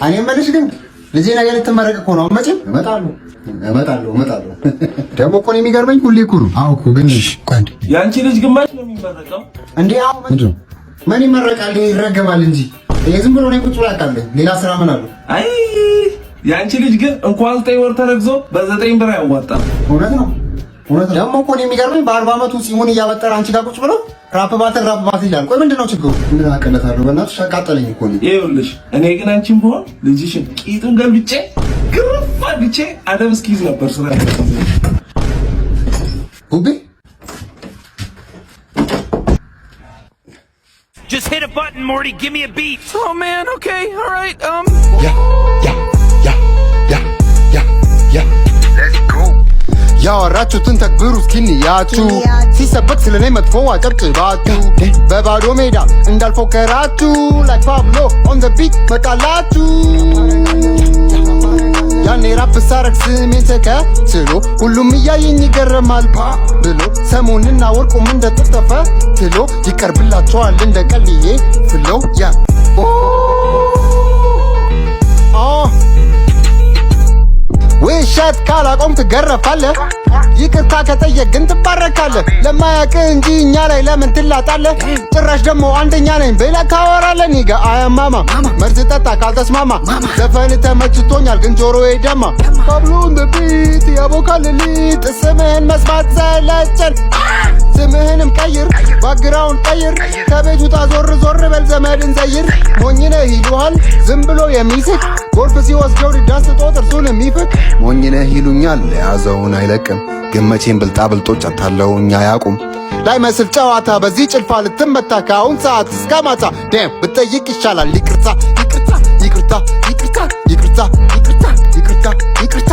እኔ የምልሽ ግን ልጄ ነገ ልትመረቅ እኮ ነው። መቼም እመጣለሁ እመጣለሁ እመጣለሁ። ደግሞ እኮ ነው የሚገርመኝ፣ ሁሌ እኮ ነው። አዎ እኮ ግን ቆይ አንዴ። የአንቺ ልጅ ግማሽ ነው የሚመረቀው። እንዴ አሁን ምንድን ነው? ምን ይመረቃል? ይረገማል እንጂ ይሄ ዝም ብሎ ነው ቁጭ ብሎ ያውቃል። ሌላ ስራ ምን አለው? አይ፣ የአንቺ ልጅ ግን እንኳን 9 ወር ተረግዞ በ9 ብር አያዋጣም። እውነት ነው፣ እውነት ነው። ደግሞ እኮ ነው የሚገርመኝ፣ በ40 ዓመቱ ጺሙን እያበጠረ አንቺ ጋር ቁጭ ብሎ rap battle rap battle ይላል። ቆይ ምንድን ነው ችግሩ? ምን አቀለታለሁ? በእናትሽ አቃጠለኝ እኮ እኔ። ይኸውልሽ፣ እኔ ግን አንቺን ብሆን ልጅሽን ቂጡን ገልብጬ ግርፍ አድርጌ አደብ እስኪይዝ ነበር ስራ። ጉቤ። Just hit a button, Morty. Give me a beat. Oh man, okay, alright, Yeah, yeah, yeah, yeah, yeah. ያወራችሁትን ተግብሩ እስኪንያችሁ፣ ሲሰበክ ስለኔ መጥፎ አጨብጭባችሁ፣ በባዶ ሜዳ እንዳልፎከራችሁ like ፓብሎ on the beat መጣላችሁ። ያኔ ራፕ ሳረግ ስሜን ተከትሎ ሁሉም እያየኝ ይገረማል ፓ ብሎ፣ ሰሙንና ወርቁም እንደተጠፈ ትሎ ይቀርብላቸዋል እንደ ቀልዬ flow, yeah. ኦ ውሸት ካላቆም ትገረፋለህ። ይቅርታ ከጠየቅ ግን ትባረካለህ። ለማያውቅ እንጂ እኛ ላይ ለምን ትላጣለህ? ጭራሽ ደግሞ አንደኛ ነኝ ብለህ ታወራለህ። Nigga አያማማ መርዝ ጠጣ ካልተስማማ። ዘፈን ተመችቶኛል ግን ጆሮዬ ደማ። ፓብሎ on the beat ያቦካል ሊጥ። ስምህን መስማት ሰለቸን። ስምህንም ቀይር፣ background ቀይር። ከቤት ውጣ፣ ዞር ዞር በል፣ ዘመድን ዘይር። ሞኝነህ ይሉሃል ዝም ብሎ የሚስቅ፣ ጎርፍ ሲወስደው ዳስጦ ጥርሱን የሚፍቅ። ሞኝነህ ይሉኛል የያዘውን አይለቅም፣ ግን መቼም ብልጣ ብልጦች አታለውኝ አያውቁም። ላይ መስል ጨዋታ በዚህ ጭልፋ ልትመታ። ከአሁን ሰዓት እስከ ማታ damn ብትጠይቅ ይሻላል ይቅርታ፣ ይቅርታ፣ ይቅርታ፣ ይቅርታ፣ ይቅርታ፣ ይቅርታ፣ ይቅርታ፣ ይቅርታ፣